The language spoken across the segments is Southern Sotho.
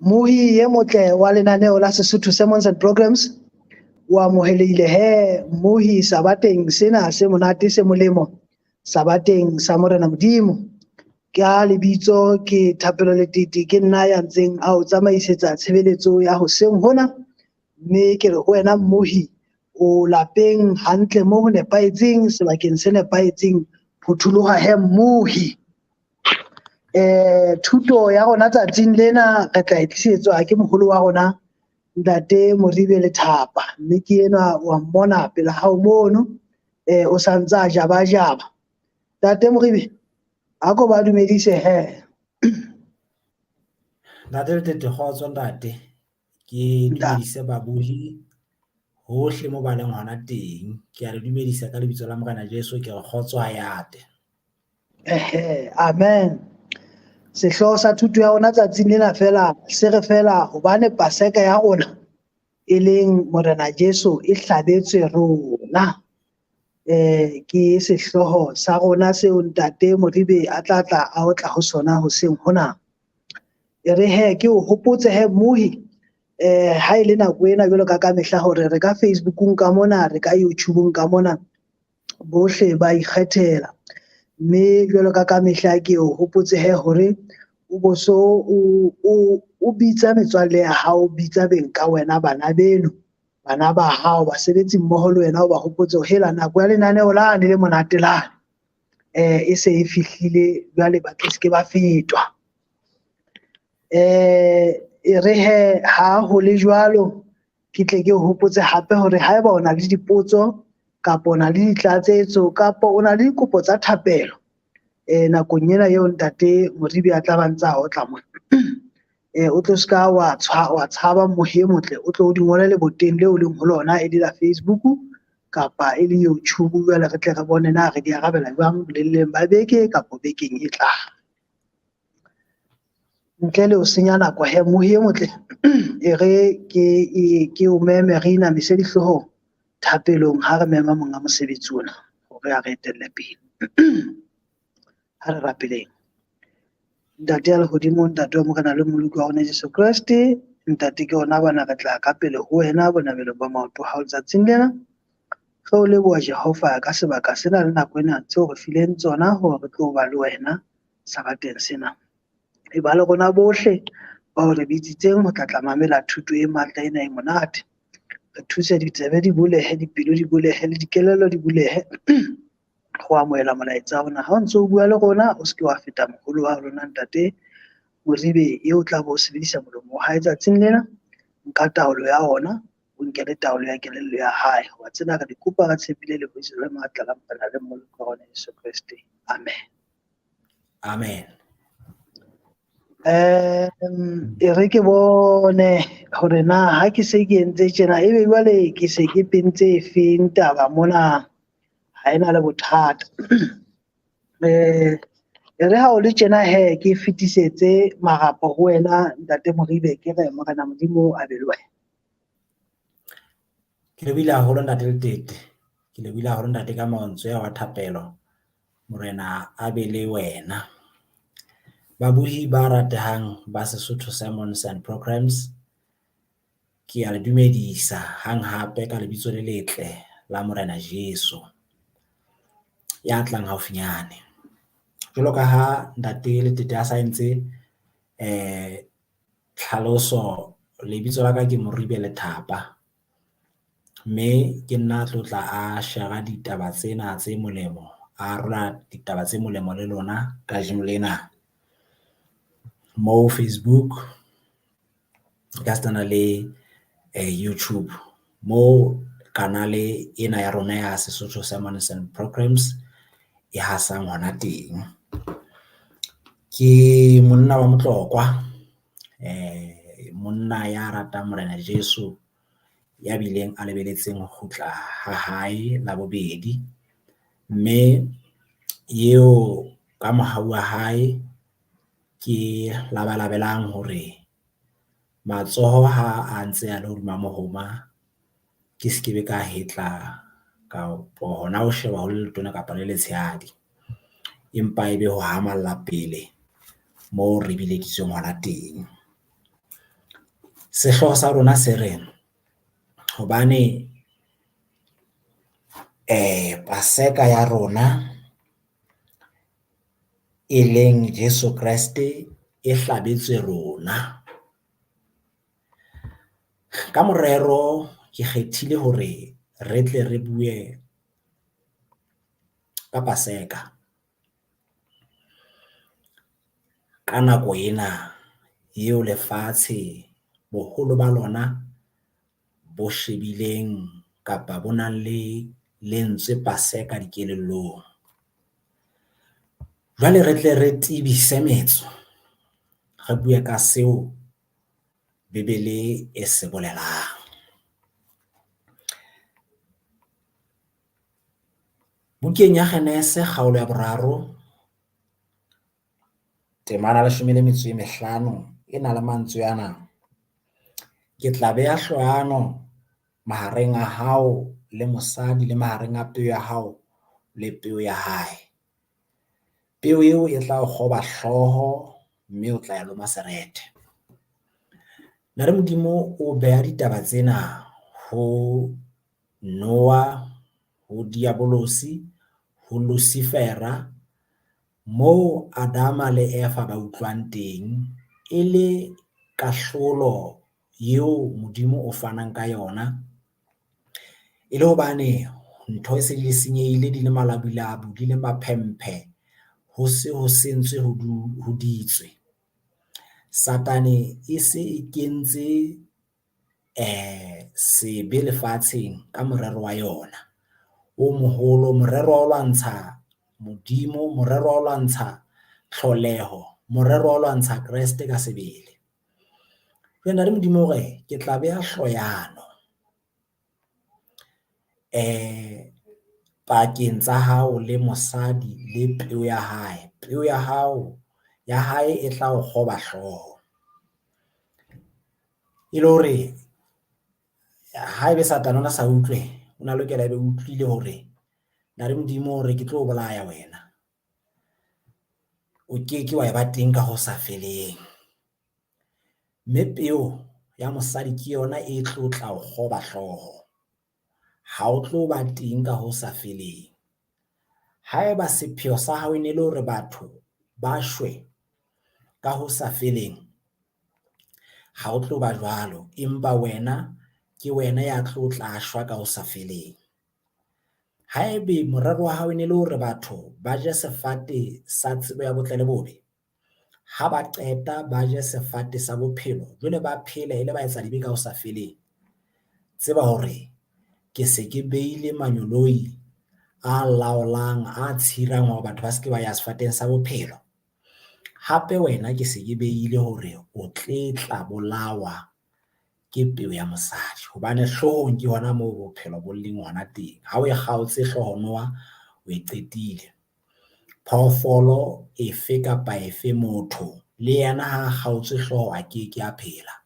Mmohi e motle wa lenaneo la Sesotho Sermons and Programs o amohelehile he mmohi sabateng sena se monate se molemo sabateng sa Morena Modimo. Ka lebitso ke Thapelo Letete, ke nna ya ntseng a o tsamaisetsa tshebeletso ya hoseng hona, mme ke re ho wena mmohi o lapeng hantle mo ho nepahetseng, sebakeng se nepahetseng, phutholoha he mmohi. Thuto ya rona tsatsing lena re tla e tlisetswa ke moholo wa rona Ntate Moribe Lethapa, mme ke enwa wa mmona pela hao mono, o santse a jabajaba. Ntate Moribe, a ko ba dumedise he. Ntate Letete, kgotso ntate. Ke dumedise babohi hohle mo ba leng hona teng. Ke a le dumedisa ka lebitso la Morena Jesu, ke re kgotso ha yate. Ehe, amen. Sehlooho sa thuto ya rona tsatsing lena fela se re fela hobane Paseka ya rona e leng Morena Jesu e hlabetswe rona. Ke sehlooho sa rona seo Ntate Moribe a tla tla a otla ho sona hoseng hona. E re he ke o hopotse he mmohi, ha e le nako ena jwalo ka mehla hore re ka Facebookung ka mona, re ka YouTubeung ka mona, bohle ba ikgethela. Mme jwalo ka mehla ke o hopotse he hore o bo so o bitsa metswalle ya hao, o bitsa beng ka wena, bana beno, bana ba hao, basebetsi mmoho le wena, o ba hopotse hore hela nako ya lenaneo lane le monate lane, e se e fihlile jwale, ba tle se ke ba fetwa. E re he ha ho le jwalo, ke tle ke hopotse hape hore haeba o na le dipotso kapa o na le ditlatsetso kapa o na le dikopo tsa thapelo, nakong ena eo Ntate Moribe a tla ba ntsa otla mona, o tlo ska wa tshaba mmohi e motle, o tlo o di ngole leboteng leo leng ho lona, e le la Facebook kapa e le YouTube, jwale re tle re bone na re di arabela jwang boleleng ba beke kapa bekeng e tlang. Ntle le ho senya nako he mmohi e motle, e re ke o meme re inamise dihloohong thapelong ha re mema monga mosebetsi ona hore a re etelle pele. Ha re rapeleng. Ntate ya lehodimo, Ntate wa Morena le Mmoloki wa rona Jesu Kreste, Ntate ke rona bana re tla ka pele ho wena bonabelong ba maoto hao letsatsing lena. Re o leboha Jehova ka sebaka sena le nako ena tseo re fileng tsona hore re tlo ba le wena sabateng sena. E ba le rona bohle bao re bitsitseng ho tla tla mamela thuto e matla ena e monate. Re thuse ditsebe di bulehe, dipelo di bulehe le dikelello di bulehe ho amohela molaetsa ona. Ha o ntso o bua le rona, o se ke wa feta moholo wa rona Ntate Moribe eo tla bo o sebedisa molomo wa hae tsatsing lena. Nka taolo ya ona, o nke le taolo ya kelello ya hae. Wa tsena re di kopa re tshepile lebitso le matla la Morena le Mmoloki wa rona Jesu Kreste. Amen. Amen. E re ke bone hore na ha ke se ke entse tjena ebe jwale ke se ke pentse efeng taba mona, ha ena le bothata. E re ha o le tjena he ke fetisetse marapo ho wena Ntate Moribe, ke re Morena Modimo a be le wena. Ke lebohile haholo Ntate Letete, ke lebohile haholo Ntate ka mantswe a wa thapelo. Morena a be le wena. Babohi ba ratehang ba Sesotho Sermons and Programs, ke a le dumedisa hang hape ka lebitso le letle la Morena Jesu ya tlang haufinyane. Jwalo ka ha Ntate Letete a sa entse tlhaloso, lebitso la ka ke Moribe Lethapa, mme ke nna tlotla a share ditaba tsena tse molemo, a arola ditaba tse molemo le lona kajeno lena mo Facebook, ka setsana le YouTube, mo kanale ena ya rona ya Sesotho Sermons and Programs e hasang hona teng. Ke monna wa Motlokwa, monna ya ratang Morena Jesu, ya bileng a lebeletseng ho kgutla ha hae la bobedi, mme eo ka mohau wa hae ke labalabelang hore matsoho ha a ntse a le hodima mohoma, ke se ke be ka hetla kapo hona ho sheba ho le letona kapa le letshehadi, empa ebe ho hamalla pele moo re bileditsweng hona teng. Sehlooho sa rona se re hobane Paseka ya rona e leng Jeso Kreste e hlabetswe rona. Ka morero ke kgethile hore re tle re bue ka paseka, ka nako ena eo lefatshe boholo ba lona bo shebileng kapa bo nang le lentswe paseka dikelellong. Jwale re tle re tibise metso, re bue ka seo Bebele e se bolelang. Bukeng ya Kgenese kgaolo ya boraro, temana ya leshome le metso e mehlano e na le mantswe ana, ke tla beha hloyano mahareng a hao le mosadi le mahareng a peo ya hao le peo ya hae. Peo eo e tla o kgoba hlooho, mme o tla e loma serethe. Ntate Modimo o beha ditaba tsena ho Noah, ho diabolosi, ho Lucifera moo Adama le Eva ba utlwang teng e le kahlolo eo Modimo o fanang ka yona. E le hobane ntho e se di senyehile, di le malabulabu, di le maphemphe, ho se ho sentswe ho ditswe. Satane e se e kentse sebe lefatsheng ka morero wa yona o moholo, morero wa ho lwantsha Modimo, morero wa ho lwantsha tlholeho, morero wa ho lwantsha Kreste ka sebele. Jwale ntate Modimo o re ke tla beha hloyano pakeng tsa hao le mosadi le peo ya hae. Peo ya hao ya hae e tla o kgoba hlooho. E le hore haebe Satane ona sa utlwe, o na lokela ebe utlwile hore ntate Modimo o re ke tlo o bolaya wena, o ke ke wa e ba teng ka ho sa feleng, mme peo ya mosadi ke yona e tlo tla o kgoba hlooho. Ha o tlo ba teng ka ho sa feleng. Haeba sepheo sa hao e ne le hore batho ba shwe ka ho sa feleng, ha o tlo ba jwalo, empa wena ke wena ya tlo tla shwa ka ho sa feleng. Haebe morero wa hao e ne le hore batho ba je sefate sa tsebo ya botle le bobe, ha ba qeta ba je sefate sa bophelo, jwale ba phele e le baetsadibe ka ho sa feleng. Tseba hore ke se ke beile manyoloi a laolang, a tshirang hore batho ba se ke ba ya sefateng sa bophelo. Hape wena ke se ke beile hore o tle tla bolawa ke peo ya mosadi hobane hloohong ke hona moo bophelo bo leng hona teng. Ha o e kgaotse hlooho noha o e qetile. Phoofolo efe kapa efe motho le yena ha kgaotswe hlooho a ke ke a phela.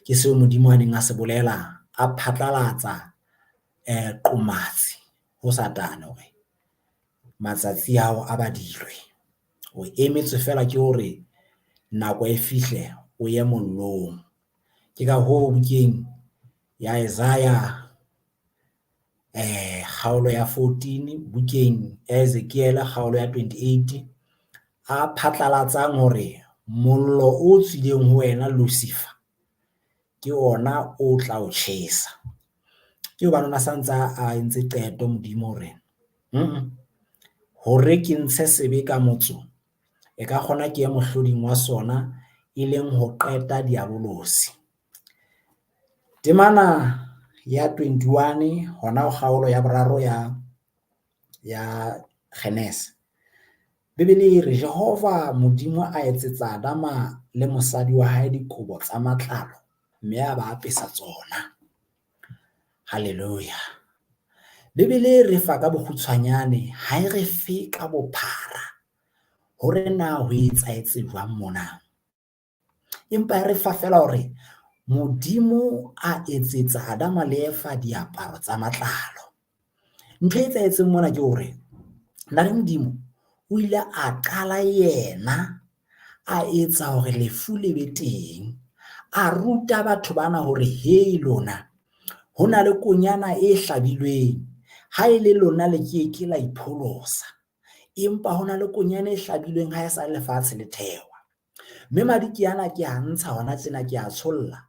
Ke seo Modimo a neng a se bolela a phatlalatsa qomatsi ho Satane hore matsatsi a hao a badilwe, o emetswe feela ke hore nako e fihle o ye mollong. Ke ka hoo bukeng ya Isaiah kgaolo ya 14 bukeng ya Ezekiel kgaolo ya 28 a phatlalatsang hore mollo o tswileng ho wena Lucifer ke ona o tla o tjhesa. Ke hobane ona sa ntsa a entse qeto Modimo hore hore ke ntshe sebe ka motso e ka kgona ke ye mohloding wa sona e leng ho qeta diabolosi. Temana ya 21 hona ho kgaolo ya boraro ya Genese. Bibele e re Jehova Modimo a etsetsa Adama le mosadi wa hae dikobo tsa matlalo mme a ba apesa tsona. Hallelujah. Bibele e re fa ka bokgutshwanyane ha e re fe ka bophara hore na ho etsahetse jwang mona. Empa e re fa feela hore Modimo a etsetsa Adama le Eva diaparo tsa matlalo. Ntho e etsahetseng mona ke hore Ntate Modimo o ile a qala yena a etsa hore lefu le be teng, A ruta batho bana hore hei lona, ho na le konyana e hlabilweng, ha e le lona le ke ke la ipholosa, empa ho na le konyana e hlabilweng ha e sa lefatshe le thewa. Mme madi ke ana ke a ntsha hona tjena ke a tsholla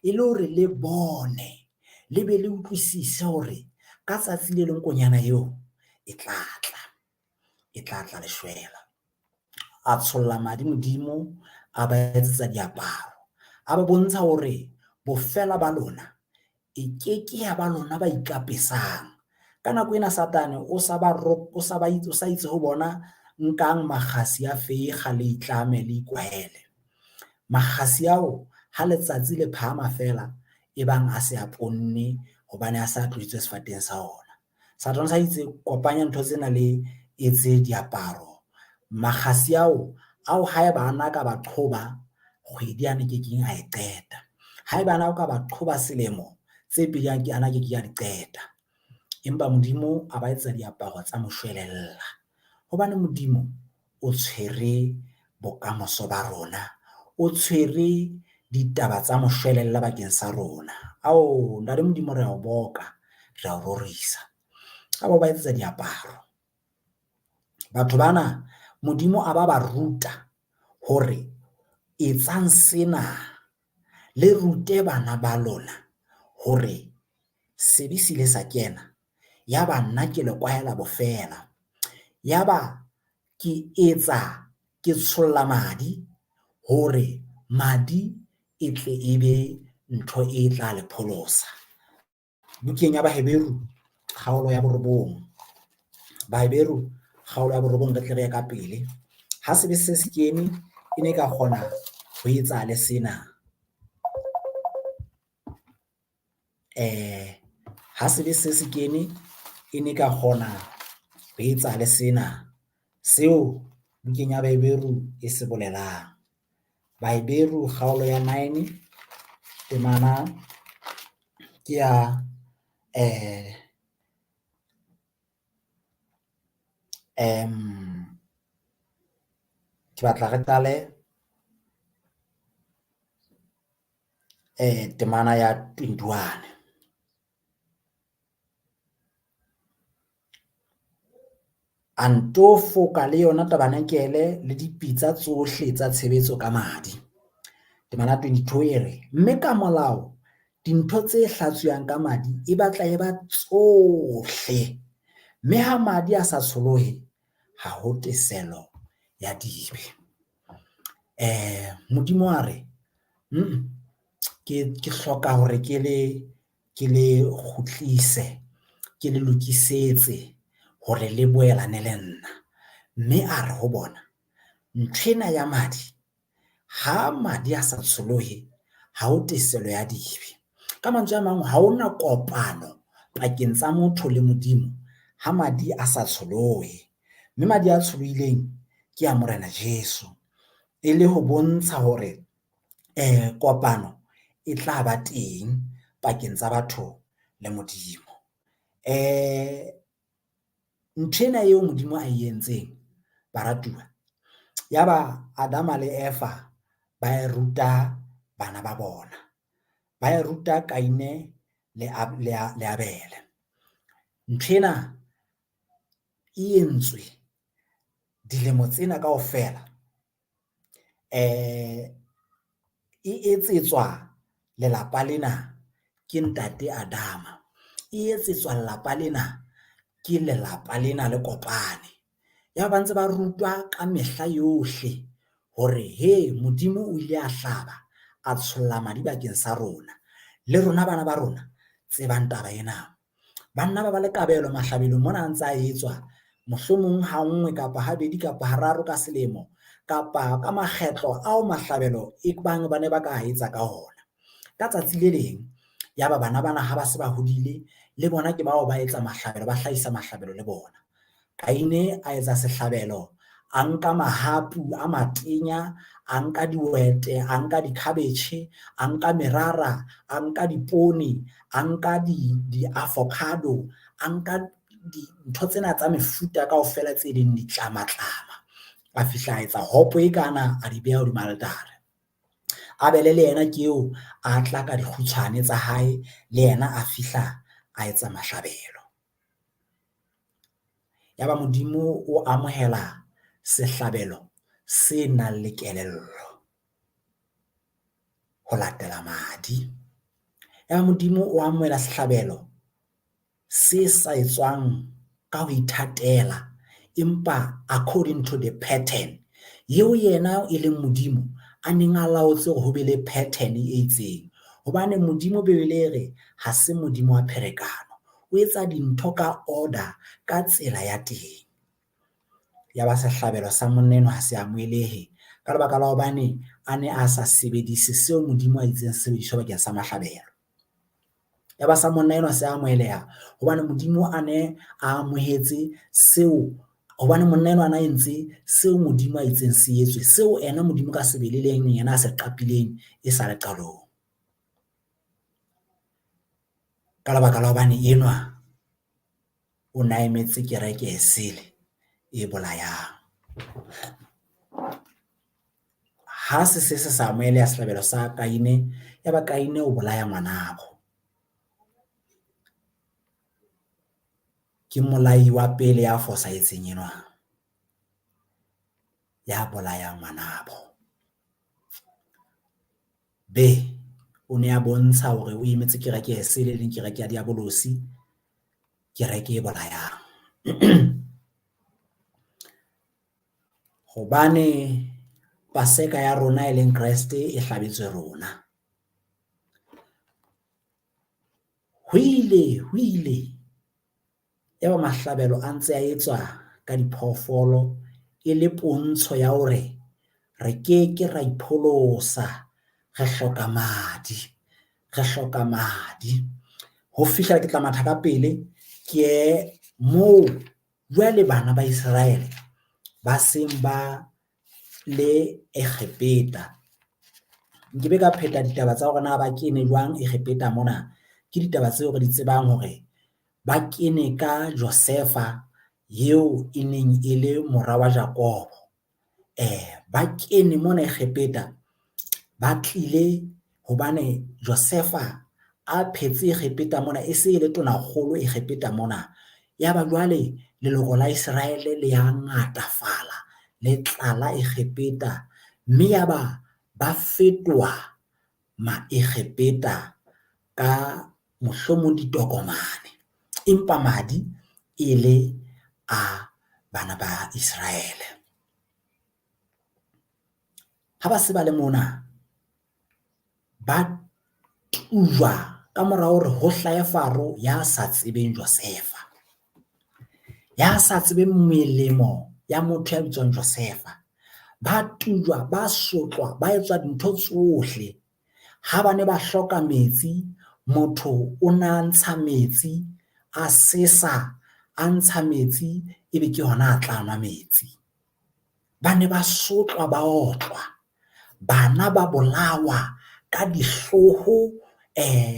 e le hore le bone le be le utlwisise hore ka tsatsi le leng konyana eo e tla tla, e tla tla le shwela. A tsholla madi Modimo a ba etsetsa diaparo, a ba bontsha hore bofela ba lona e ke ke ya ba lona ba ikapesang. Ka nako ena Satane o sa ba o sa ba o sa itse ho bona nkang makgasi a feiga le itlame le ikwahele. Makgasi ao ha letsatsi le phahama fela e bang a se a ponne hobane a sa tlotswe sefateng sa ona. Satane o sa itse kopanya ntho tsena le etse diaparo. Makgasi ao ao haeba ana ka ba qhoba kgwedi a ne ke keng a e qeta. Haeba ana o ka ba qhoba selemo tse pedi ana ke ke a di qeta. Empa Modimo a ba etsetsa diaparo tsa moshwelella hobane Modimo o tshwere bokamoso ba rona, o tshwere ditaba tsa moshwelella bakeng sa rona. Ao ntate Modimo re a o boka, re a o rorisa. A ba ba etsetsa diaparo. Batho bana Modimo a ba ba ruta hore etsang sena le rute bana ba lona hore sebe se ile sa kena ya ba nna ke le kwahela bofela, ya ba ke etsa ke tsholla madi hore madi e tle e be ntho e tla le pholosa. Bukeng ya Baheberu kgaolo ya 9, Baheberu kgaolo ya 9 re tle re ye ka pele. Ha sebe se se kene e ne ka kgona ho etsa le sena. Ha sebe se se kene e ne ka kgona ho etsa le sena seo bukeng ya Baheberu e se bolelang. Baheberu kgaolo ya 9 temana ke ya ke batla re qale temana ya 21. A nto foka le yona tabanakele le dipitsa tsohle tsa tshebetso ka madi. Temana 22 e re, mme ka molao dintho tse hlatswiyang ka madi e batla e ba tsohle, mme ha madi a sa tsholohe ha ho teselo ya dibe. Modimo a re ke hloka hore ke le kgutlise, ke le lokisetse hore le boelane le nna. Mme a re ho bona nthwena ya madi, ha madi a sa tsholohe ha ho teselo ya dibe. Ka mantswe a mang ha hona kopano pakeng tsa motho le Modimo ha madi a sa tsholohe. Mme madi a tsholohileng ke a Morena Jesu e le ho bontsha hore kopano e tla ba teng pakeng tsa batho le Modimo. Nthwena eo Modimo a e entseng baratuwa, ya ba Adama le Eva ba e ruta bana ba bona, ba e ruta Kaine le Abele. Nthwena e entswe dilemo tsena kaofela e etsetswa lelapa lena ke ntate Adama, e etsetswa lelapa lena ke lelapa lena le kopane. Ya ba ntse ba rutwa ka mehla yohle hore he Modimo o ile a hlaba a tsholla madi bakeng sa rona, le rona bana ba rona tsebang taba ena. Banna ba ba le kabelo mahlabelong mona a ntse a etswa mohlomong ha nngwe kapa habedi kapa hararo ka selemo kapa ka makgetlo ao mahlabelo e bang ba ne ba ka etsa ka ona. Ka tsatsi le leng ya ba bana bana ha ba se ba hodile le bona ke bao ba etsa mahlabelo, ba hlahisa mahlabelo le bona. Kaine a etsa sehlabelo, a nka mahapu a matenya, a nka diwete, a nka dikhabetjhe, a nka merara, a nka dipoone, a nka di-avocado, a nka dintho tsena tsa mefuta kaofela tse leng ditlamatlama. A fihla a etsa hopo e kana a di beha hodima altare. Abele le yena ke eo a tla ka dikgutshwane tsa hae, le yena a fihla a etsa mahlabelo. Yaba Modimo o amohela sehlabelo se nang le kelello ho latela madi. Yaba Modimo o amohela sehlabelo se sa etswang ka ho ithatela empa according to the pattern eo yena e leng Modimo a neng a laotse hore ho be le pattern e itseng. Hobane Modimo Bebele e re ha se Modimo wa pherekano, o etsa dintho ka order ka tsela ya teng. Ya ba sehlabelo sa monna enwa ha se amohelehe ka lebaka la hobane a ne a sa sebedise seo Modimo a itseng sebediswa bakeng sa mahlabelo. Ya ba sa monna enwa se amoheleha hobane Modimo a ne a amohetse seo hobane monna enwa a na entse seo Modimo a itseng se etswe seo ena Modimo ka sebele leng yena a se qapileng e sa le qalong. Ka lebaka la hobane enwa o na emetse kereke e sele e bolayang. Ha se se se sa amoheleha sehlabelo sa Kaine, ya ba Kaine o bolaya ngwanabo. Ke molai wa pele ya fosahetseng enwa ya bolayang ngwanabo. Be o ne a bontsha hore o emetse kereke e sele e leng kereke ya diabolosi, kereke e bolayang. Hobane Paseka ya rona e leng Kreste e hlabetswe rona. Ho ile yaba mahlabelo a ntse a etswa ka diphoofolo e le pontsho ya hore re ke ke ra ipholosa, re hloka madi, re hloka madi. Ho fihlela ke tla matha ka pele ke ye moo jwale bana ba Iseraele ba seng ba le Egepeta. Nkebe ka pheta ditaba tsa hore na ba kene jwang Egepeta mona, ke ditaba tseo re di tsebang hore ba kene ka Josefa eo e neng e le mora wa Jakobo. Ba kene mona Egepeta ba tlile hobane Josefa a phetse Egepeta mona e se e le tonakgolo Egepeta mona. Yaba jwale leloko la Iseraele le ya ngatafala le tlala Egepeta mme yaba ba fetoha ma-Egepeta ka mohlomong ditokomane empa madi e le a bana ba Iseraele. Ha ba se ba le mona ba tujwa ka mora hore ho hlahe Faro ya sa tsebeng Josefa, ya sa tsebeng melemo ya motho ya bitswang Josefa. Ba tujwa, ba sotlwa, ba etswa dintho tsohle. Ha ba ne ba hloka metsi, motho o na ntsha metsi, a sesa, a ntsha metsi ebe ke hona a tla nwa metsi. Ba ne ba sotlwa, ba otlwa. Bana ba bolawa ka dihlooho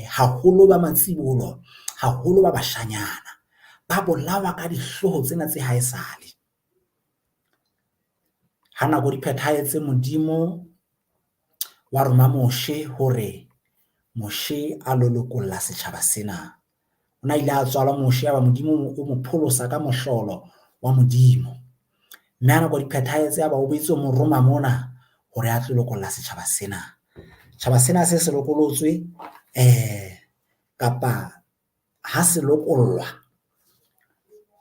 haholo ba matsibolo, haholo ba bashanyana. Ba bolawa ka dihlooho tsena tse haesale. Ha nako di phethahetse Modimo wa roma Moshe hore Moshe a lo lokolla setjhaba sena. O na ile a tswalwa Moshe yaba Modimo o mo pholosa ka mohlolo wa Modimo. Mme ha nako di phethahetse yaba o boetse o mo roma mona hore a tlo lokolla setjhaba sena. Tjhaba sena se se lokolotswe kapa ha se lokollwa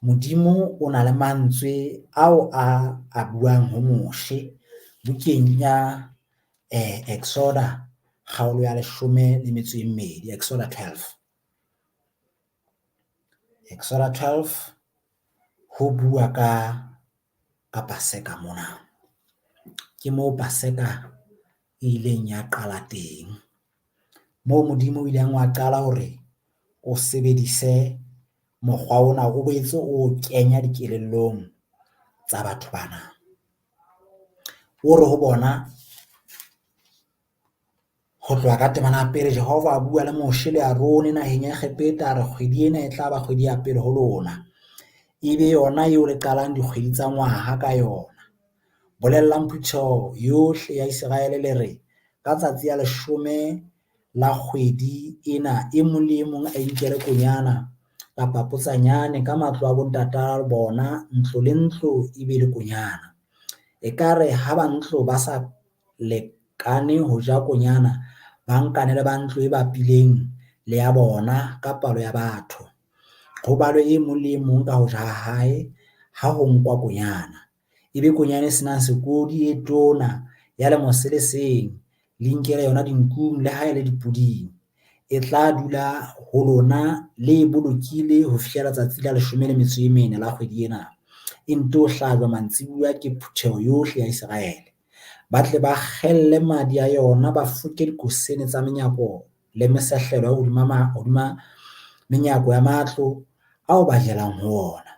Modimo o na le mantswe ao a buang ho Moshe bukeng ya Exoda kgaolo ya 12, Exoda 12. Exoda 12 ho bua ka Paseka mona. Ke moo Paseka e ileng ya qala teng. Moo Modimo o ileng wa qala hore o sebedise mokgwa ona o boetse o kenya dikelellong tsa batho bana. O re ho bona ho tloha ka temana ya pele, Jehova a bua le Moshe le Arone naheng ya Egepeta a re kgwedi ena e tla ba kgwedi ya pele ho lona. Ebe yona eo le qalang dikgwedi tsa ngwaha ka yona. Bolellang phutheho yohle ya Iseraele le re Ka tsatsi ya 10 la kgwedi ena, e mong le e mong a inkele konyana kapa potsanyane ka matlo a bontata bona, ntlo le ntlo e be le konyana. Ekare ha ba ntlo ba sa lekane ho ja konyana, ba nkane le ba ntlo e bapileng le ya bona ka palo ya batho. Ho balwe e mong le e mong ka ho ja ha hae ha ho nkwa konyana. E be konyana e senang sekodi e tona ya lemo se le seng, le inkele yona dinkung le ha e le dipuding. E tla dula ho lona le e bolokile ho fihlela tsatsi la 14 la kgwedi ena. E nto hlajwa mantsibuya ke phutheho yohle ya Iseraele. Ba tle ba kgelle madi a yona, ba foke dikosene tsa menyako le mesehlelo ya hodima menyako ya matlo ao ba jelang ho ona.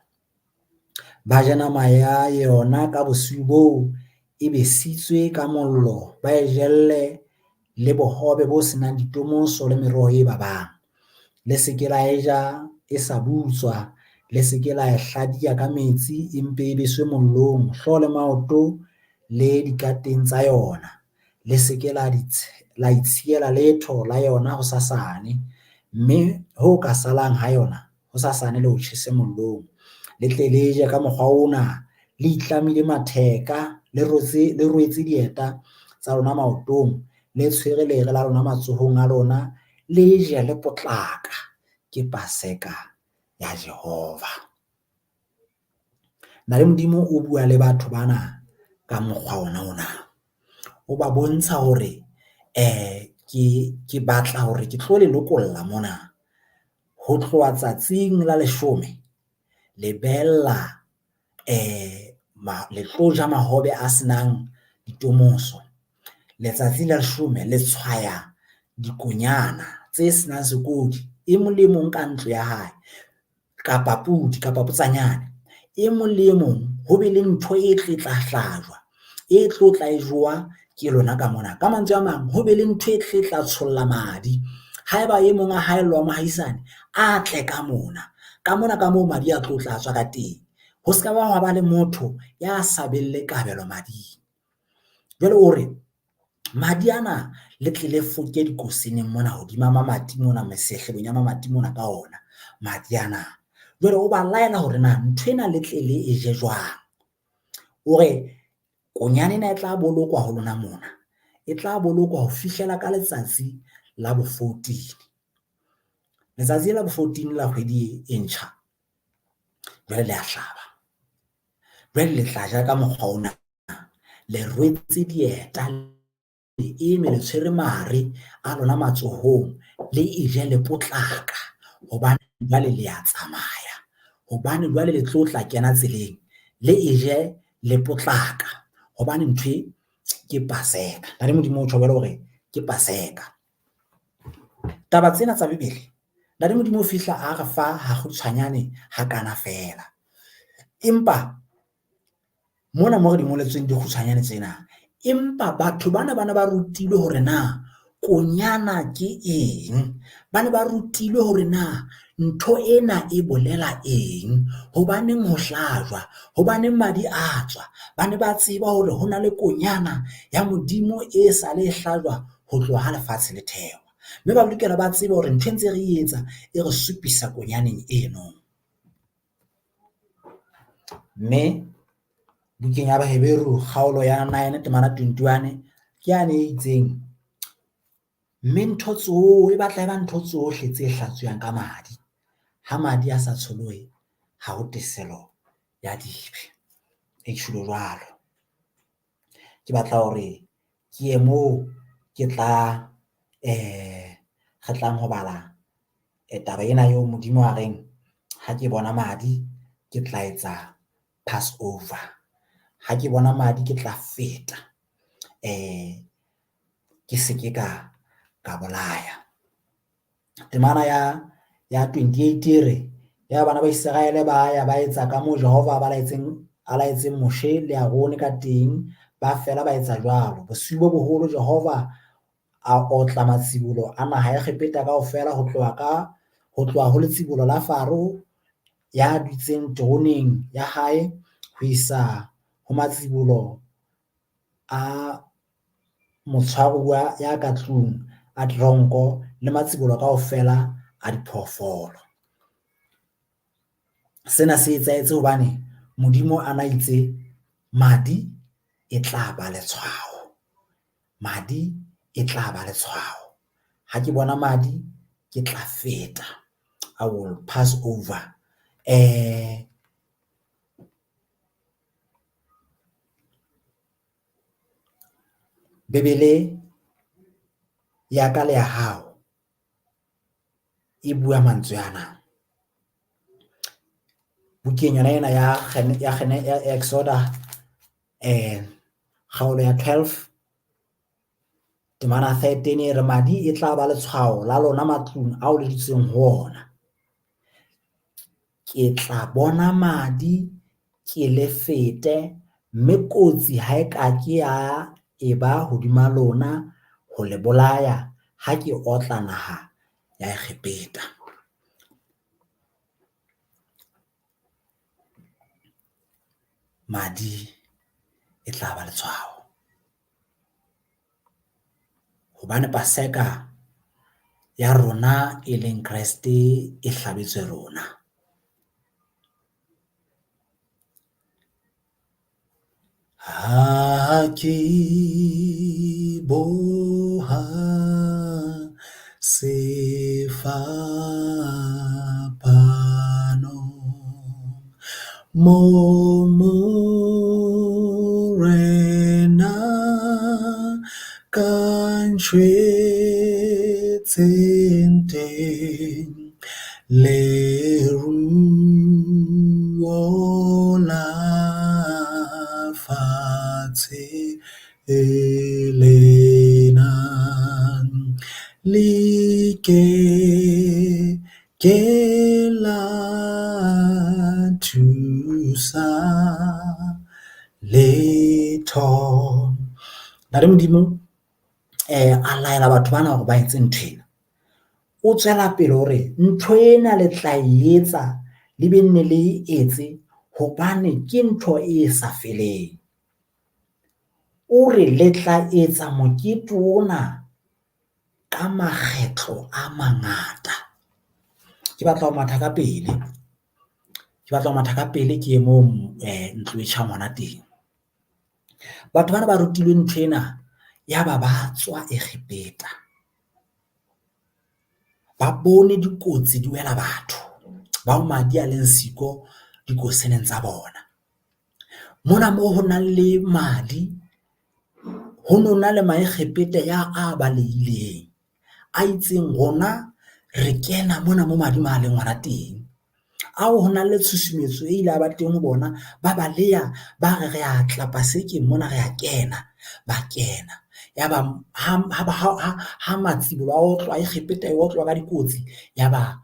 Ba je nama ya yona ka bosiu boo, e besitswe ka mollo, ba e jelle le bohobe bo senang ditomoso le meroho e babang. Le se ke la e ja e sa butswa, le se ke la e hladiya ka metsi, e mpe e beswe mollong, hlooho le maoto le dikateng tsa yona. Le se ke la itshiela letho la yona hosasane, mme ho ka salang ha yona hosasane le ho tjhese mollong. Le tle le je ka mokgwa ona, le itlamile matheka, le rwetse dieta tsa lona maotong, le tshwere lere la lona matsohong a lona, le je le potlaka. Ke Paseka ya Jehova. Na le Modimo o bua le batho bana ka mokgwa ona ona. O ba bontsha hore ke batla hore ke tlo le lokolla mona. Ho tloha tsatsing la 10 le behella le tlo ja mahobe a senang ditomoso. Letsatsi la 10 le tshwaya dikonyana tse senang sekodi, e mong le e mong ka ntlo ya hae, kapa pudi kapa potsanyane. E mong le e mong ho be le ntho e tle tla hlajwa, e tlo tla e jowa ke lona ka mona. Ka mantswe a mang, ho be le ntho e tle tla tsholla madi. Haeba e mong a haellwa mohaisane, a tle ka mona. Ka mona ka moo madi a tlo tla tswa ka teng. Ho ska ba hwa ba le motho ya sa beng le kabelo mading. Jwale o re madi ana le tle le foke dikoseneng mona hodima mamati mona, mesehlelong ya mamati mona ka ona madi ana. Jwale o ba laela hore na ntho ena le tle le e je jwang. O re konyana ena e tla bolokwa ho lona mona, e tla bolokwa ho fihlela ka letsatsi la bo 14. Letsatsi la bo 14 la kgwedi e ntjha jwale le a hlaba. Jwale le tla ja ka mokgwa ona, le rwetse dieta, le eme le tshwere mare a lona matsohong, le e je le potlaka hobane jwale le a tsamaya, hobane jwale le tlo tla kena tseleng, le e je le potlaka hobane ntho e ke Paseka. Ntate Modimo o tjho jwale hore ke Paseka. Taba tsena tsa Bibele Ntate Modimo o fihla a re fa ha kgutshwanyane hakana feela, empa mona mo re di ngoletsweng di kgutshwanyane tsena, empa batho bana ba ne ba rutilwe hore na konyana ke eng, ba ne ba rutilwe hore na ntho ena e bolela eng, hobaneng ho hlajwa, hobaneng madi a tswa. Ba ne ba tseba hore ho na le konyana ya Modimo e sa le e hlajwa ho tloha ha lefatshe le thewa, mme ba lokela ba tsebe hore ntho e ntse re etsa e re supisa konyaneng eno. Mme bukeng ya Baheberu kgaolo ya 9 temana 21 ke yane e itseng, mme ntho tsohle e batla e ba ntho tsohle tse hlatswang ka madi, ha madi a sa tsholohe ha ho teselo ya dibe. E tjholo jwalo. Ke batla hore ke ye moo ke tla re tlang ho bala taba ena eo Modimo a reng ha ke bona madi ke tla etsa Passover, ha ke bona madi ke tla feta ke se ke ka bolaya. Temana ya 28 e re ya bana ba Iseraele ba ya ba etsa ka moo Jehova a laetseng Moshe le Aarone ka teng, ba fela ba etsa jwalo. Bosiu bo boholo Jehova a otla matsibolo a naha ya Egepeta kaofela, ho tloha ho letsibolo la Faro ya dutseng teroneng ya hae ho isa ho matsibolo a motshwaruwa ya ka tlung a teronko le matsibolo kaofela a diphoofolo. Sena se etsahetse hobane Modimo a na itse madi e tla ba letshwao, madi e tla ba letshwao. Ha ke bona madi ke tla feta, I will pass over. Bebele ya ka le ya hao e bua mantswe ana, bukeng yona ena ya Exoda kgaolo ya 12 temana 13 e re madi e tla ba letshwao la lona matlung ao le dutseng ho ona. Ke tla bona madi ke le fete, mme kotsi ha e ka ke ya e ba hodima lona ho le bolaya ha ke otla naha ya Egepeta. Madi e tla ba letshwao hobane paseka ya rona e leng Kreste e hlabetswe rona. Ha ke boha sefapano mo Morena ka ntjhwetseng teng leruo la fatshe lena le ke ke la thusa letho. Ntate Modimo a laela batho bana hore ba etse nthwena, o tswela pele hore ntho ena le tla e etsa le be nne le etse hobane ke ntho e sa feleng. O re le tla etsa mokete ona ka makgetlo a mangata. Ke batla ho matha ka pele, ke batla ho matha ka pele ke ye moo ntlo e tjhang hona teng. Batho bana ba rutilwe nthwena ya ba ba tswa Egepeta, ba bone dikotsi di wela batho bao madi a leng siko dikoseneng tsa bona. Mona moo ho nang le madi ho no na le Maegepeta ya a balehileng a itseng rona re kena mona mo madi ma leng hona teng, ao ho na le tshusumetso e ile ya ba teng ho bona, ba baleya ba re re a tla pasekeng mona re a kena, ba kena. Ya ba ha matsibolo a otlwa Egepeta e otlwa ka dikotsi ya ba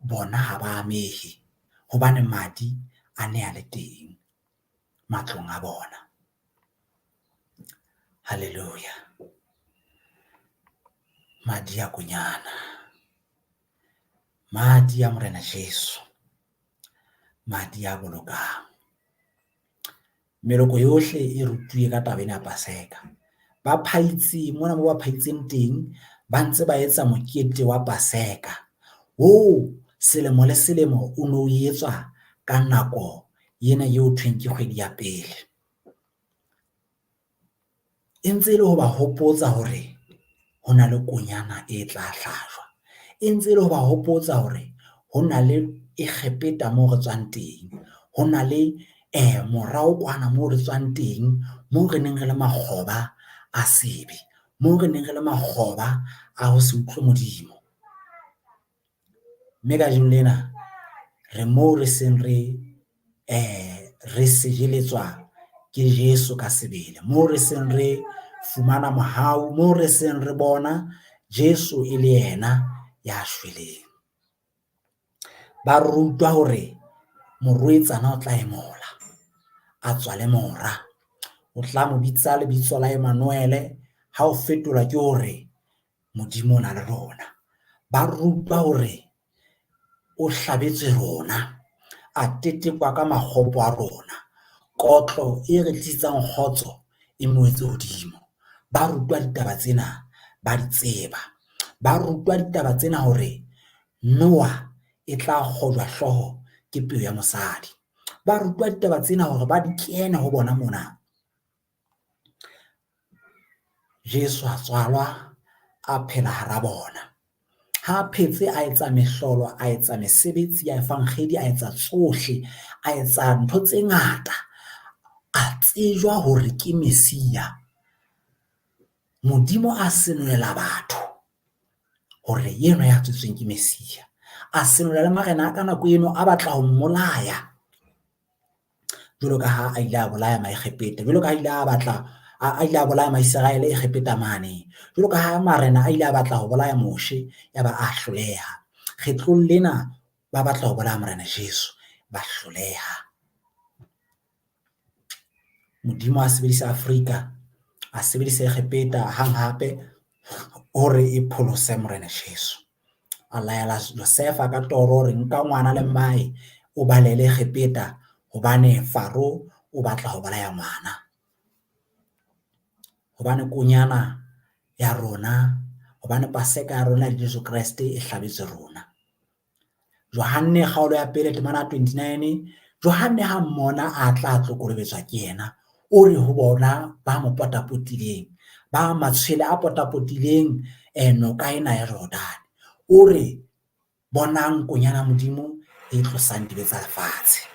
bona ha ba amehe hobane madi a ne a le teng matlong a bona. Hallelujah, madi a konyana, madi a Morena Jesu, madi a bolokang. Meloko yohle e rutuwe ka taba ena ya paseka. Ba phaitse mona moo ba phaitseng teng, ba ntse ba etsa mokete wa paseka oo selemo le selemo o no etswa ka nako ena eo thweng ke kgwedi ya pele. E ntse e le ho ba hopotsa hore ho na le konyana e tla hlajwa, e ntse e le ho ba hopotsa hore ho na le Egepeta moo re tswang teng, ho na le morao kwana moo re tswang teng, moo re neng re le makgoba a sebe, moo re neng re le makgoba a ho se utlwe Modimo. Mme kajeno lena re moo re seng re re sejeletswa ke Jesu ka sebele, moo re seng re fumana mohau, moo re seng re bona Jesu e le yena ya shweleng. Ba rutwa hore morwetsana o tla emola, a tswale mora, o tla mo bitsa lebitso la Emmanuele, ha o fetola ke hore Modimo o na le rona. Ba rutwa hore o hlabetswe rona, a tetekwa ka makgopo a rona, kotlo e re tlisetsang kgotso e mo wetse hodimo. Ba rutwa ditaba tsena, ba di tseba. Ba rutwa ditaba tsena hore Noah e tla kgojwa hlooho ke peo ya mosadi. Ba rutwa ditaba tsena hore ba di kene ho bona mona. Jesu a tswalwa a phela hara bona. Ha phetse a etsa mehlolo, a etsa mesebetsi ya efankgedi, a etsa tsohle, a etsa ntho tse ngata, a tsejwa hore ke Mesia. Modimo a senolela batho hore enwa ya tswetsweng ke Mesia. A senola le marena a ka nako eno a batla ho mmolaya jwalo ka ha a ile a bolaya Maegepeta, jwalo ka ha ile a batla a ile a bolaya Maiseraele Egepeta mane, jwalo ka ha marena a ile a batla ho bolaya Moshe ya ba a hloleha. Kgetlong lena ba batla ho bolaya Morena Jesu, ba hloleha. Modimo a sebedisa Afrika, a sebedisa Egepeta hang hape hore e pholose Morena Jesu. A laela Josefa ka toro hore nka ngwana le mmae o balele Egepeta hobane Faro o batla ho bolaya ngwana. Hobane konyana ya rona, hobane Paseka ya rona le Jesu Kreste e hlabetswe rona. Johanne kgaolo ya 1 temana 29, Johanne ha mmona a tla tlo kolobetswa ke yena, o re ho bona ba mo potapotileng, ba matshwele a potapotileng noka ena ya Jordane, o re bonang konyana Modimo e tlosang dibe tsa lefatshe.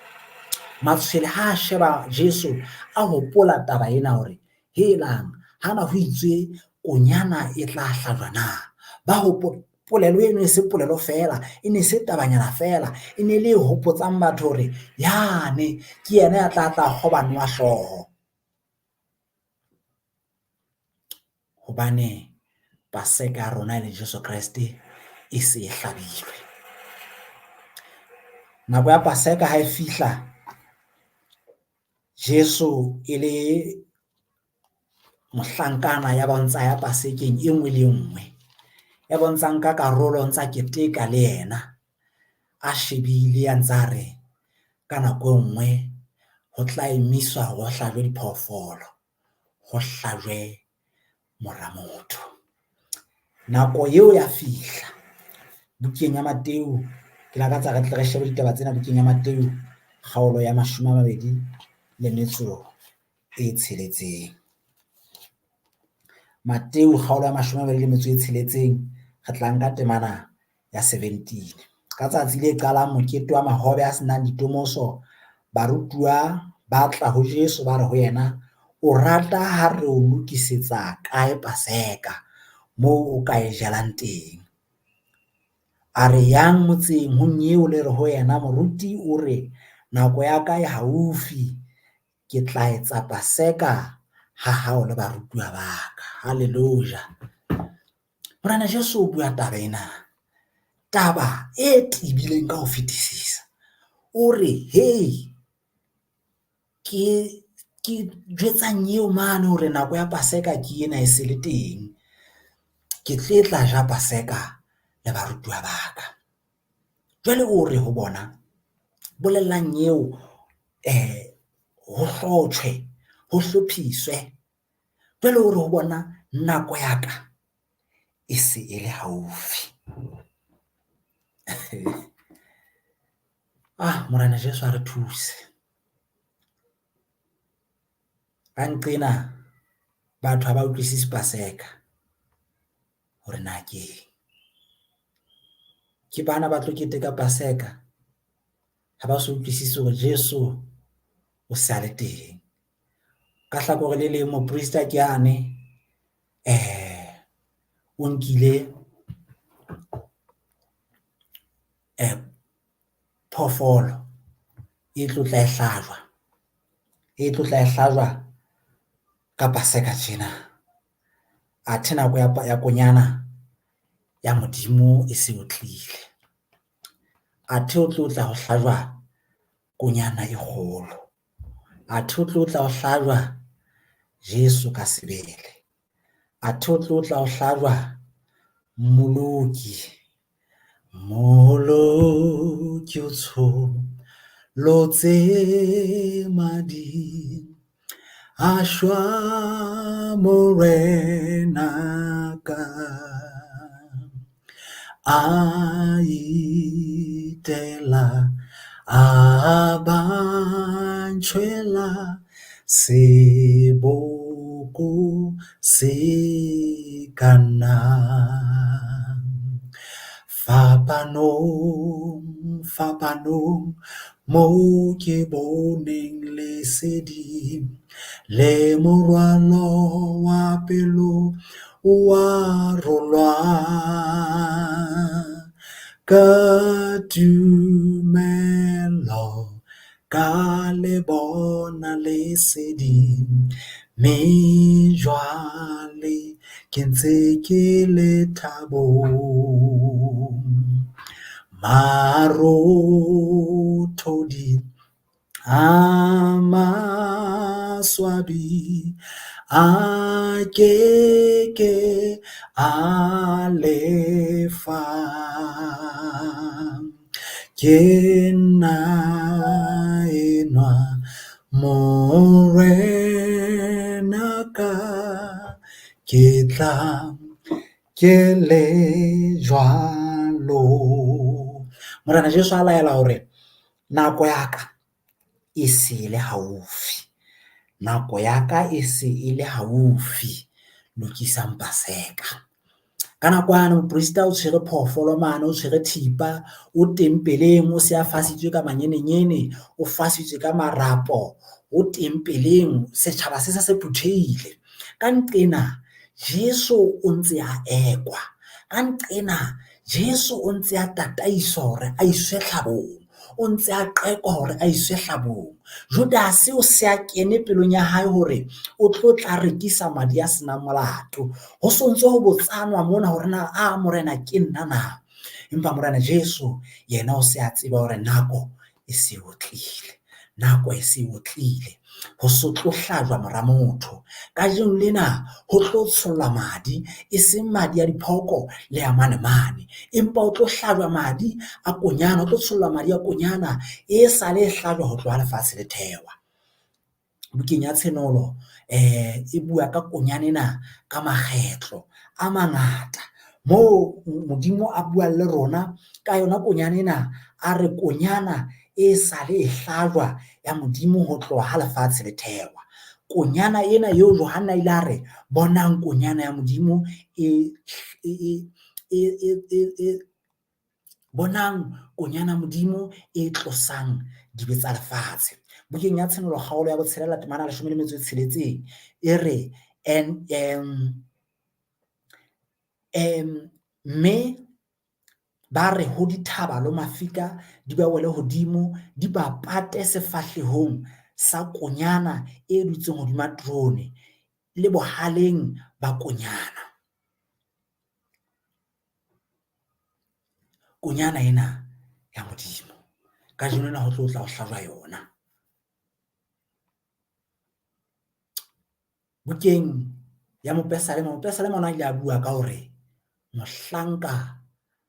Matshwele ha a sheba Jesu a hopola taba ena hore helang hana ho itswe konyana e tla hlajwa na. Ba hopola polelo eno e se polelo feela, e ne se tabanyana feela, e ne le e hopotsang batho hore yane ke yena ya tla tla kgoba nowa hlooho. Hobane Paseka ya rona e le Jesu Kreste e se e hlabilwe. Nako ya Paseka ha e fihla, Jesu e le mohlankana ya ba ntsa ya Pasekeng e nngwe le e nngwe, ya bontshang ka karolo ntsa keteka le yena, a shebile a ntsa re ka nako e nngwe ho tla emiswa hore ho hlajwe diphoofolo, ho hlajwe mora motho. Nako eo ya fihla. Bukeng ya Mateu, ke lakatsa re tle re shebe ditaba tsena bukeng ya Mateu kgaolo ya 26. Mateu kgaolo ya 26, re tla nka temana ya 17. Ka tsatsi le qalang mokete wa mahobe a senang ditomoso, barutuwa ba tla ho Jesu ba re ho yena, o rata ha re o lokisetsa kae Paseka moo o ka e jelang teng? A re yang motseng ho nyeo le re ho yena, moruti o re nako ya ka e haufi, ke tla etsa Paseka ha hao le barutuwa ba ka. Haleluja. Morena Jesu o bua taba ena, taba e tebileng ka ho fetisisa. O re hey, ke jwetsang eo mane hore nako ya Paseka ke ena e se le teng, ke tle tla ja Paseka le barutuwa ba ka. Jwale o re ho bona, bolellang eo ho hlotjhwe, ho hlophiswe. Jwale o re ho bona, nako ya ka e se e le haufi. Ah, Morena Jesu a re thuse. Ka nqena batho ha ba utlwisise Paseka hore na ke eng. Ke bana ba tlo keteka Paseka ha ba so utlwisise hore Jesu o se a le teng. Ka hlakore le leng moprista ke yane o nkile phoofolo e tlo tla e hlajwa, e tlo tla e hlajwa ka Paseka tjena. Athe nako ya konyana ya Modimo e se o tlile. Athe o tlo tla ho hlajwa konyana e kgolo. Athe o tlo tla ho hlajwa Jesu ka sebele. Athe o tlo tla ho hlajwa Mmoloki. Mmoloki o tsholotse madi A shwa Morena ka. A itela, a ba ntshwela seboko se ka nna. Fapanong, fapanong, moo ke boneng lesedi le morwalo wa pelo wa rolwa. Ka tumelo ka le bona lesedi, mme jwale ke ntse ke le thabong. Marothodi a maswabi a ke ke a lefa. Ke nna enwa Morena ka, ke tla ke le jwalo. Morena Jesu a laela hore nako ya ka e se e le haufi, nako ya ka e se e le haufi, lokisang paseka. Ka nako yane moprista o tshwere phoofolo mane, o tshwere thipa, o tempeleng, o se a fasitswe ka manyenenyene, o fasitswe ka marapo, o tempeleng, setjhaba se se se phuthehile. Ka nqena Jesu o ntse a ekwa, ka nqena Jesu o ntse a tataiswa hore a iswe tlhabong, o ntse a qekwa hore a iswe hlabong. Judase o se a kene pelong ya hae hore o tlo tla rekisa madi a senang molato. Ho sontse ho botsanwa mona hore na a Morena ke nna na. Empa Morena Jesu yena o se a tseba hore nako e se otlile, nako e se otlile. Ho so tlo hlajwa mora motho. Kajeno lena ho tlo tshollwa madi, e seng madi a diphoko le a mane mane, empa ho tlo hlajwa madi a konyana, ho tlo tshollwa madi a konyana e sale e hlajwa ho tloha lefatshe le thewa. Bukeng ya Tshenolo e bua ka konyana ena ka makgetlo a mangata moo Modimo a buang le rona ka yona konyana ena, a re konyana e sale e hlajwa ya Modimo ho tloha ha lefatshe le thewa. Konyana ena eo Johanna ile a re bonang konyana ya Modimo e bonang konyana Modimo e tlosang dibe tsa lefatshe. Bukeng ya Tshenolo kgaolo ya botshelela temana 16 e re and mme ba re ho dithaba le mafika di ba wele hodimo, di ba pate sefahlehong sa konyana e dutseng hodima terone le bohaleng ba konyana. Konyana ena ya Modimo kajeno ena ho tlo tla ho hlajwa yona. Bukeng ya Mopesalema, Mopesalema ona ile a bua ka hore mohlanka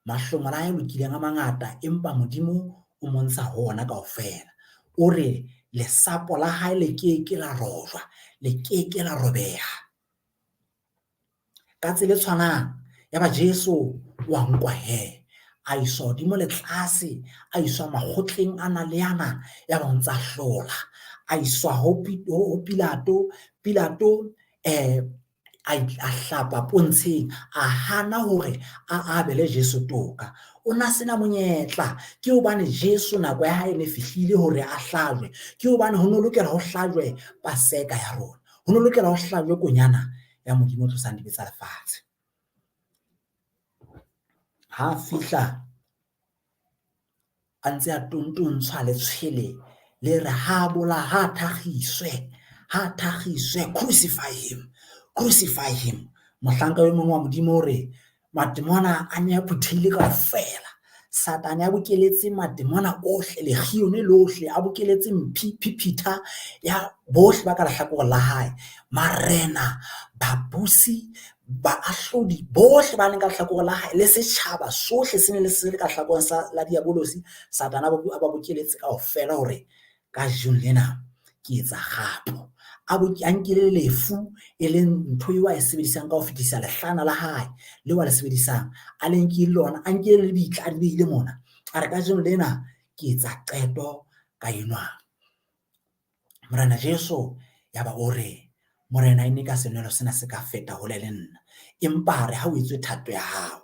mahlomola a lokileng a mangata empa Modimo o montsha ho ona kaofela. O re lesapo la hae le ke ke la rojwa, le ke ke la robeha. Ka tsela e tshwanang yaba Jesu wa nkwa he a iswa hodimo le tlase, a iswa makgotleng ana le ana, yaba o ntsa hlola, a iswa ho Pilato. Pilato a hlapa pontsheng, a hana hore a abele Jesu toka. O na sena monyetla, ke hobane Jesu nako ya hae e ne fihlile hore a hlajwe, ke hobane ho no lokela ho hlajwe paseka ya rona, ho no lokela ho hlajwe konyana ya Modimo o tlosang dibe tsa lefatshe. Ha fihla a ntse a tontontshwa letshwele le re ha bola ha thakgiswe, ha thakgiswe, crucify him, crucify him. Mohlanka e mong wa Modimo o re matemona a ne a phuthehile kaofela, Satane a bokeletse matemona ohle, legione lohle, a bokeletse mphi phiphitlha ya bohle ba ka lehlakoreng la hae, marena, babusi, baahlodi bohle ba leng ka lehlakoreng la hae le setjhaba sohle se ne le se le ka lehlakoreng sa la diabolosi. Satane a ba bokeletse kaofela hore kajeno lena ke etsa kgapo. A bo a nkile lefu e leng ntho eo a e sebedisang ka ho fetisa lehlana la hae leo a le sebedisang. A le nkile lona, a nkile le lebitla a di behile mona. A re kajeno lena ke etsa qeto ka enwa. Morena Jesu ya ba o re, Morena e ne ka senwelo sena se ka feta hole le nna, empa a re ha o etswe thato ya hao.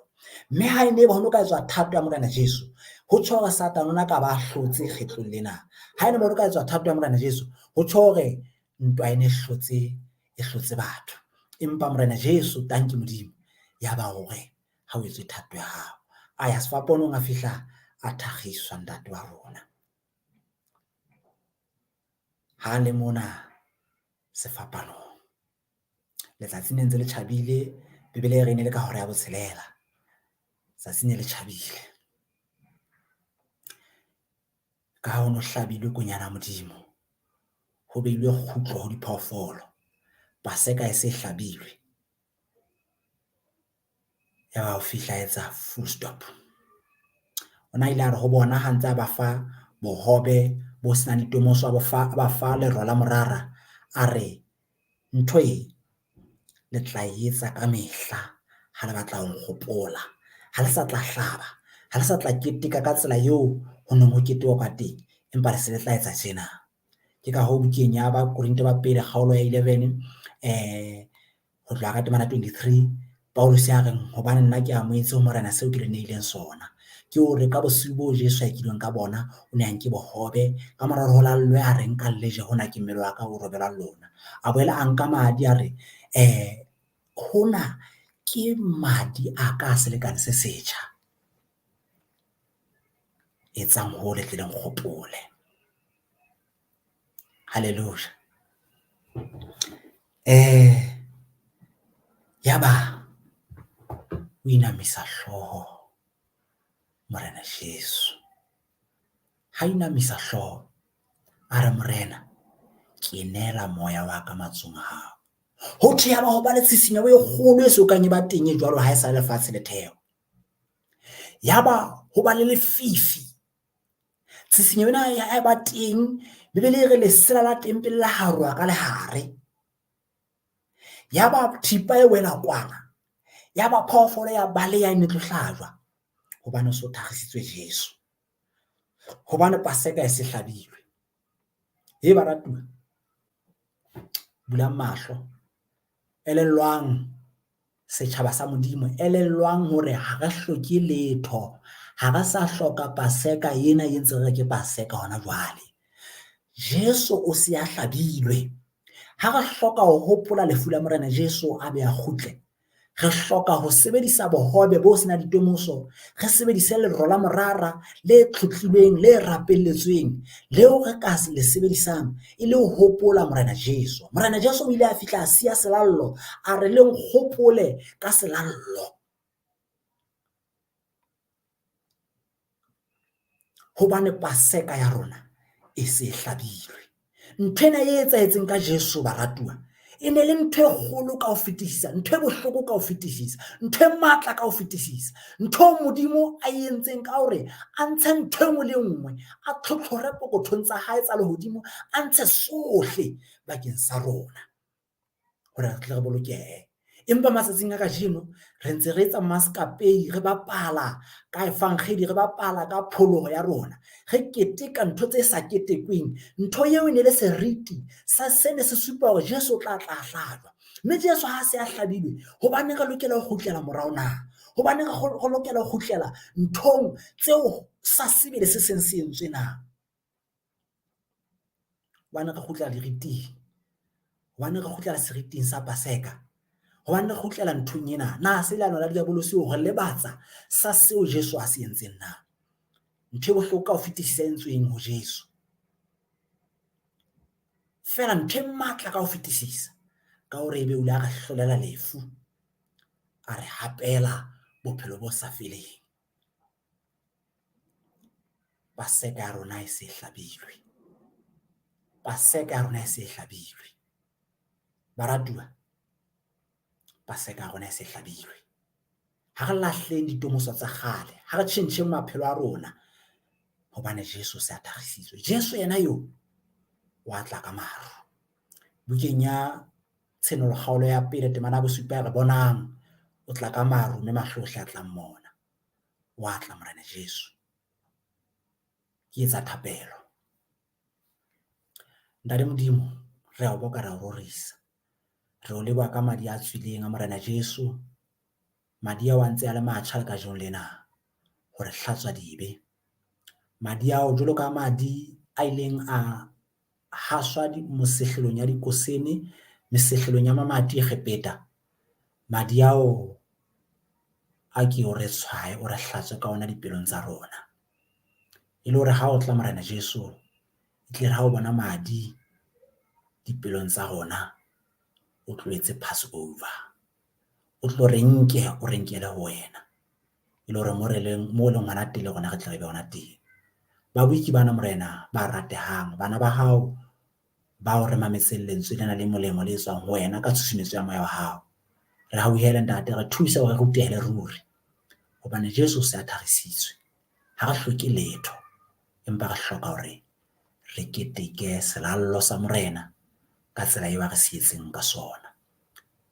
Mme ha e ne ba ho no ka etswa thato ya Morena Jesu, ho tjho hore Satane o na ka ba hlotse kgetlong lena. Ha e ne ba ho ka etswa thato ya Morena Jesu, ho tjho hore ntwa e ne hlotse e hlotse batho. Empa Morena Jesu, tanki Modimo, ya ba hore ha o etswe thato ya hao. A ya sefapanong a fihla a thakgiswa ntate wa rona. Ha le mona sefapanong, letsatsi ne ntse le tjhabile, Bibele e re e ne le ka hora ya botshelela, tsatsi ne le tjhabile. Ka ha ho no hlabilwe konyana ya Modimo, ho beilwe kgutlo ho diphoofolo, Paseka e se hlabilwe. Ya ba o fihla etsa full stop. O na ile a re ho bona ha ntse a ba fa bohobe bo senang ditomoso, a ba fa lero la morara, a re ntho e le tla e etsa ka mehla ha le batla ho nkgopola. Ha le sa tla hlaba, ha le sa tla keteka ka tsela eo ho neng ho ketekwa ka teng, empa le se le tla etsa tjena. Ke ka hoo bukeng ya Bakorinthe ba pele kgaolo ya 11 ho tloha ka temana 23 Paulus a reng hobane nna ke amohetse ho Morena seo ke le neileng sona. Ke hore ka bosiu boo Jesu a ekilweng ka bona, o ne a nke bohobe, ka mora hore ho lallwe a re nka le je hona ke mmele wa ka o robelwang lona. A boela a nka madi a re hona ke madi a ka a selekane se setjha. Etsang ho le tle le nkgopole. Hallelujah. Yaba o inamisa hlooho Morena Jesu. Ha inamisa hlooho a re Morena ke neela moya wa ka matsohong a hao. Ho thwe yaba ho ba le tshisinyeho e kgolo e sokang e ba teng e jwalo ha e sa lefatshe le theho. Yaba ho ba le lefifi. Tshisinyeho ena ya eba teng, Bibele e re lesela la tempele la haroha ka lehare. Yaba thipa e wela kwana, yaba phoofolo ya baleha e ne tlo hlajwa hobane o so thakgisitswe Jesu. Hobane Paseka e se hlabilwe. He baratuwa, bulang mahlo, elellwang setjhaba sa Modimo, elellwang hore ha re hloke letho, ha re sa hloka Paseka ena e ntse re ke Paseka hona jwale. Jesu o se a hlabilwe. Ha re hloka ho hopola lefu la Morena Jesu a be a kgutle, re hloka ho sebedisa bohobe bo sena ditomoso, re sebedise lero la morara le tlhotlilweng, le rapelletsweng, leo re ka le sebedisang e le ho hopola Morena Jesu. Morena Jesu o ile a fihla a siya selallo, a re le nkgopole ka selallo. Hobane Paseka ya rona e se e hlabilwe. Ntho ena e etsahetseng ka Jesu baratuwa e ne le ntho e kgolo ka ho fetisisa, ntho e bohloko ka ho fetisisa, ntho e matla ka ho fetisisa, ntho eo Modimo a e entseng ka hore a ntshe ntho e nngwe le e nngwe, a tlhotlhore pokothong tsa hae tsa lehodimo, a ntshe sohle bakeng sa rona hore re tle re bolokehe. Empa matsatsing a kajeno re ntse re etsa maskapei, re bapala ka efankgedi, re bapala ka pholoho ya rona, re keteka ntho tse sa ketekweng. Ntho eo e ne le seriti sa se ne se supa hore Jesu o tla tla hlajwa. Mme Jesu ha se a hlabilwe, hobaneng re lokela ho kgutlela morao na? Hobaneng re lokela ho kgutlela nthong tseo sa sebele se seng se entswe na? Hobane re kgutlela diriting, hobane re kgutlela seriting sa Paseka, hobane re kgutlela nthong ena. Na se leano la diabolosi ho re lebatsa sa seo Jesu a se entseng na? Ntho e bohloko ka ho fetisisa e entsweng ho Jesu. Feela ntho e matla ka ho fetisisa ka hore ebe o ile a re hlolela lefu, a re hapela bophelo bo sa feleng. Paseka ya rona e se e hlabilwe. Paseka ya rona e se e hlabilwe. Baratuwa, Paseka ya rona e se e hlabilwe. Ha re lahleng ditomoso tsa kgale, ha re tjhentjheng maphelo a rona hobane Jesu o se a thakgisitswe. Jesu yena eo wa tla ka maru. Bukeng ya Tshenolo kgaolo ya 1 temana ya 7 re bonang o tla ka maru mme mahlo ohle a tla mmona. Wa tla Morena Jesu. Ke etsa thapelo. Ntate Modimo, re a o boka, re a o rorisa. Re o leboha ka madi a tswileng a Morena Jesu. Madi ao a ntse a le matjha le kajeno lena hore hlatswa dibe. Madi ao jwalo ka madi a ileng a haswa mosehlelong ya dikosene, mesehlelong ya mamati Egepeta. Madi ao a ke o re tshwaye, o re hlatswe ka ona dipelong tsa rona. E le hore ha o tla Morena Jesu, e tle re ha o bona madi dipelong tsa rona, o tlo etse Passover. O tlo re nke, o re nkele ho wena. E le hore mo re leng, mo leng hona teng le rona re tle re be hona teng. Babuiki bana Morena ba ratehang, bana ba hao bao re mametseng lentswe lena le molemo le tswang ho wena ka tshusumetso ya moya wa hao. Re hauhele Ntate, re thuse hore re rutehele ruri. Hobane Jesu o se a tharisitswe. Ha re hloke letho, empa re hloka hore re keteke selallo sa Morena ka tsela eo a re sietseng ka sona.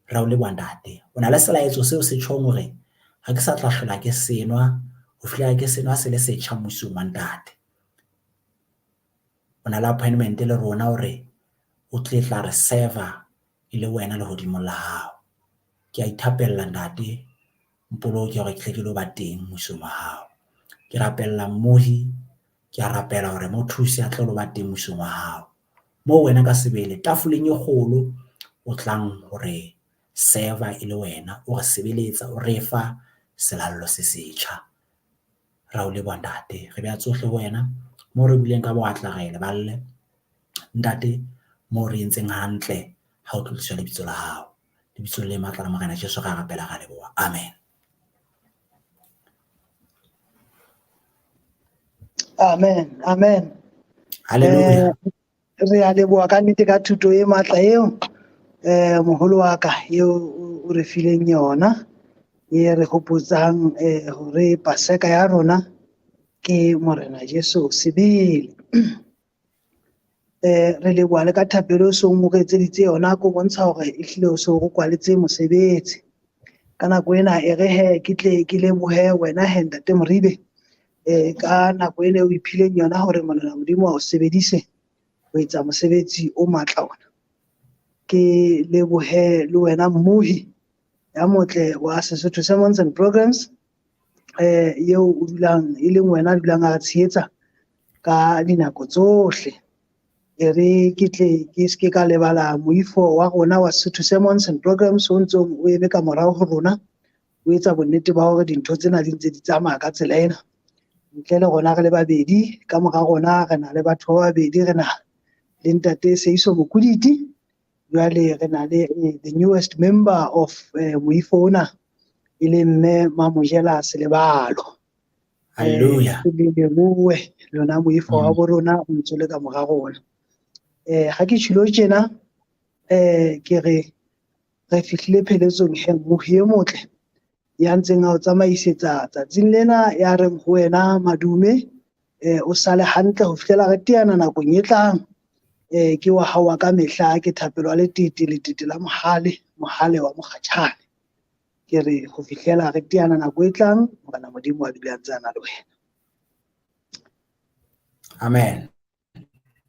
Re a o leboha Ntate. O na le selaetso seo se tjhong hore ha ke sa tla hlola ke senwa ho fihlela ke senwa se le setjha mmusong wa Ntate. O na le appointment le rona hore o tle tla re serve-a e le wena lehodimong la hao. Ke a ithapella Ntate, mpoloke hore ke tle ke lo ba teng mmusong wa hao. Ke rapella mmohi, ke a rapela hore mo thuse a tle lo ba teng mmusong wa hao. Moo wena ka sebele tafoleng e kgolo o tlang hore serve-a e le wena, o re sebeletsa, o re fa selallo se setjha. Re a o leboha Ntate, re beha tsohle ho wena. Moo re buileng ka boatla re leballe. Ntate, moo re entseng hantle ha o tlotliswa lebitso la hao. Lebitsong le matla la Morena Jesu re a rapela, re a leboha. Amen. Amen, amen. Hallelujah. Re a leboha ka nnete ka thuto e matla eo moholo wa ka eo o re fileng yona, e re hopotsang hore Paseka ya rona ke Morena Jesu sebele. Re leboha le ka thapelo e seng o re etseditse yona, ko bontsha hore ehlile o so o kwaletse mosebetsi. Ka nako ena e re he ke tle ke lebohe wena he Ntate Moribe ka nako ena o iphileng yona hore Morena Modimo a o sebedise ho etsa mosebetsi o matla ona. Ke lebohe le wena mmohi ya motle wa Sesotho Sermons and Programs eo o dulang e leng wena a dulang a tshehetsa ka dinako tsohle. E re ke tle ke se ke ka lebala moifo wa rona wa Sesotho Sermons and Programs o ntsong o eme ka morao ho rona, o etsa bonnete ba hore dintho tsena di ntse di tsamaya ka tsela ena. Ntle le rona re le babedi, ka mora rona re na le batho ba babedi, re na le Ntate Seiso Mokuditi, jwale re na le the newest member of moifo ona e leng Mme Mamojela Selebalo. Hallelujah. Le lebohe lona moifo wa bo rona o ntse le ka mora rona. Ha ke tjhilo tjena ke re re fihlile pheletsong he mmohi e motle ya ntseng a o tsamaisetsa tsatsing lena, ya reng ho wena madume o sale hantle ho fihlela re teana nakong e tlang. Ke wa hao wa ka mehla, ke thapelo wa letete, letete la mohale, mohale wa mokgatjhane. Ke re ho fihlela re teana nako e tlang, Morena Modimo a dule a ntse a na le wena. Amen.